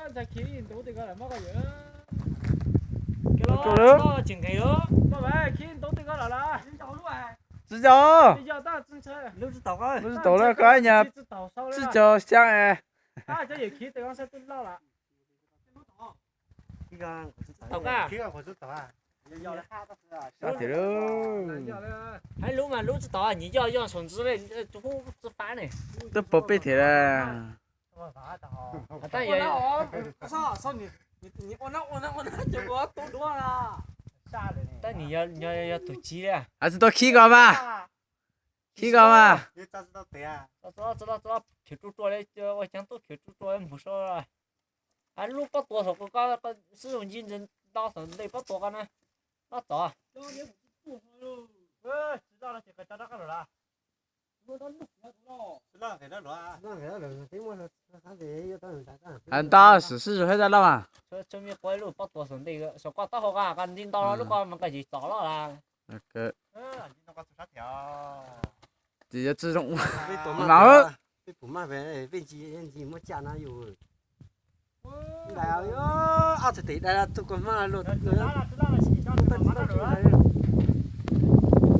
Ntshai khiv ntub tej ko lawm mog, koj yawm. Tsis nqis lawm. Tsis yog. Lub tsis taus lawm, koj nyab tsis tau xyab es. Hais lub mas lub tsis tau, nyias yoj yoj saum ntsis li, hub tsis fab ne. Twb pov peb thiab. Tab sis tau khib ko mas. Khib ko mas. Khiav ruaj ruaj li, ua caav tub khiav ruaj ruaj mus so. Lub pob tuav saum ko, sib zoo ncig ntsis nto saum ntej pob tuav ko na. Loj txov. Nto sim sib zoo thiab dab loj mas. Tsis mi quav lub pob tuav saum ntej, saum koj taub hau ko, koj nti nto lub ko mas koj tsis txov loj lawm. Ces yuav tsis zoo ua mas.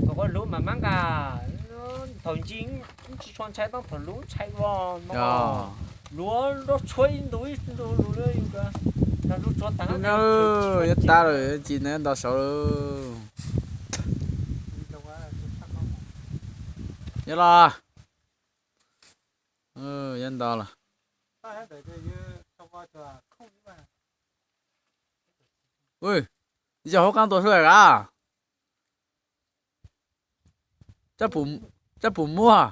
Thaum koj luv mas mab nqa, thaum ncig tsis tshua ntshai, thaum luv ntshai ua no. Luv nrov tshuav ib ntus ib ntus luv. Yuav tas lawm, tsis nto saud lawm. Yuav los. Yuav nto los. Yog hauv qab tuaj sub a. Tsab pum muag.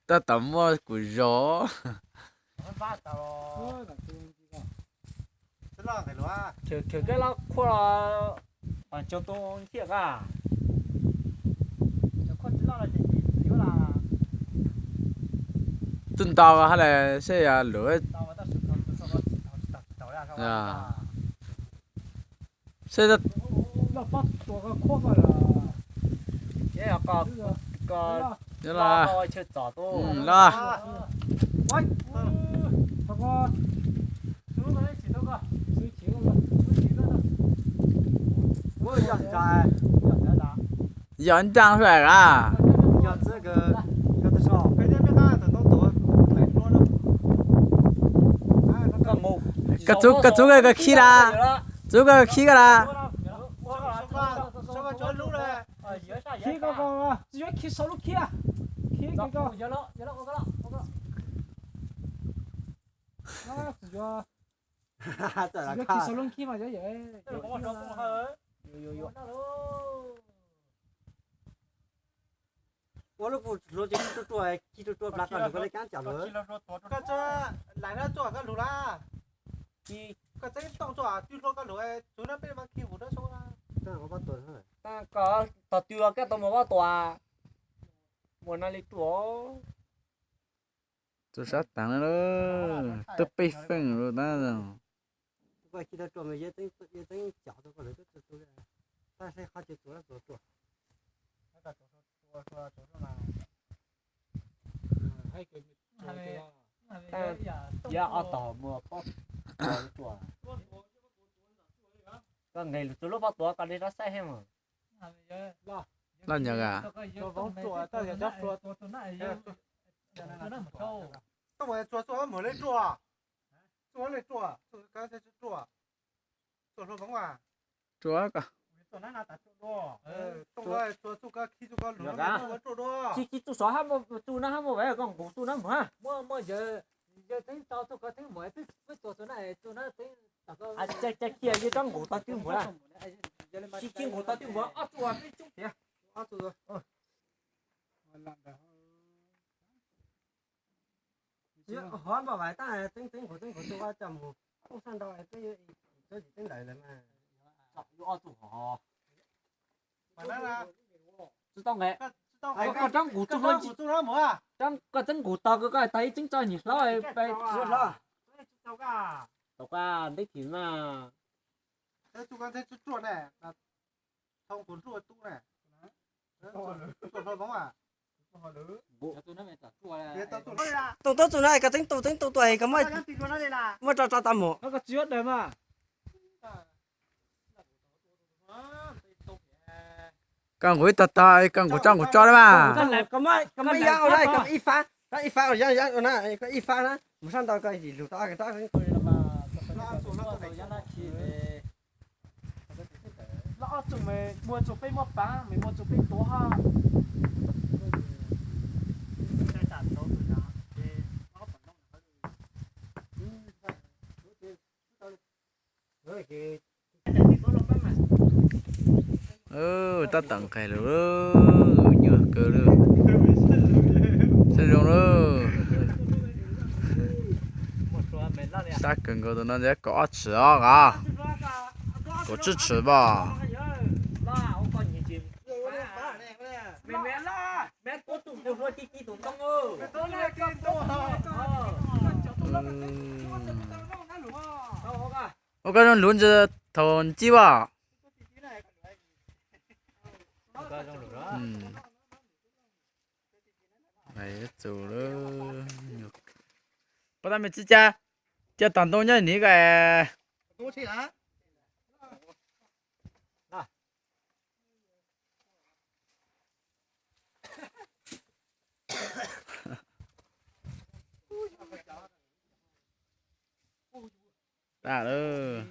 Tab tom muab kuv zov. Khawm kab los khuaj los, pas tso tu ntiaj kab. Twb nto hab le, seb yog luv. Seb los. Yog ncaaj sua a. Koj txub koj khib la, txub koj khib koj la. Tsis yuav khi sau lub khib, khi ko. Tsis yuav khi sau lub khib mas yuav yawm. Ua lub pus hluav tseem ruaj ruaj, khi ruaj ruaj plas koj lug koj le kaab cam lug. Koj txeeb tau tsuag twb hluav koj lug, tsuag na peb mas khi hum dab sau. Koj tog twg koj tau mus pob tuas, mus no li ruaj. Txug sab taag na, twb peb feej lug na. Koj nqes lug txug lub pob tuas koj le rov saib hab mas. Loj nyag a. Tsuag koj. Khi txug sov hab, txug na hab muaj vaiv koj nqus txug na mus hab. Yawg txeeb tau txug koj txeeb mus, peb tuag txug na, txug na txeeb. Ca kiag yawg rov nqus tau twg mus na. Khi khi nqus tau twg mus ob txug peb txeeb tiag. Hov npaj vais tab txeeb txeeb nqus txeeb nqus txug ua cas mus poob sab nrau peb yuav tsis txeeb lawm lawm mas. Tsis tau nqe. Koj rov nqus txug, koj txeeb nqus tau koj tag ib txeeb tso nyim hlaub. Tau koj nteb thim mas. Txug koj ntxeeb tsuag tsuag ne, thau nqus nruj tub ne. Tooj tuab txug no koj txeeb tu txeeb tu tuaj koj muab, muab tso tso tau mus. Koj nqus ib tog tog, koj nqus tso nqus tso li mas. Koj muab ib fab, ib fab, ib fab na, mus sab ntau koj lug tau. Tab tom nqes lug, nyuaj kawg li. Sab zoo lawm. Sab kawg nkaus tus no ntshe kaum ob tshim os, kaum tsib tshim pob. Ua koj zoo luv ntsis thaum ncib as. Pab tab me txib ca, cia tog ntoo nyob niv ko. Tag lawm.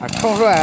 Hav khooj luaj.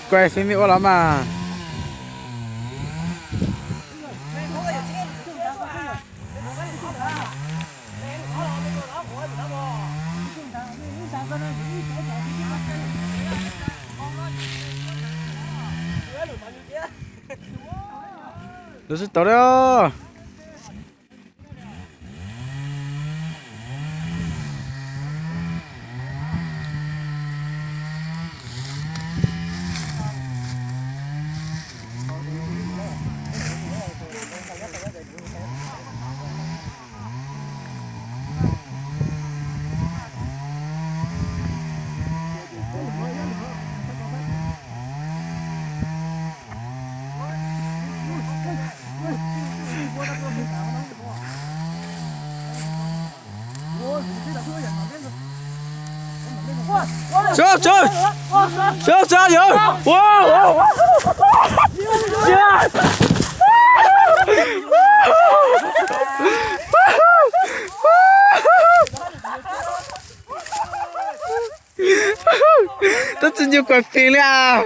Kuj fij me ua los mas. Lub sib tau li os. Sawv, sawv, sawv, sawv yawg. Tab tsis ncu kuam fees li as.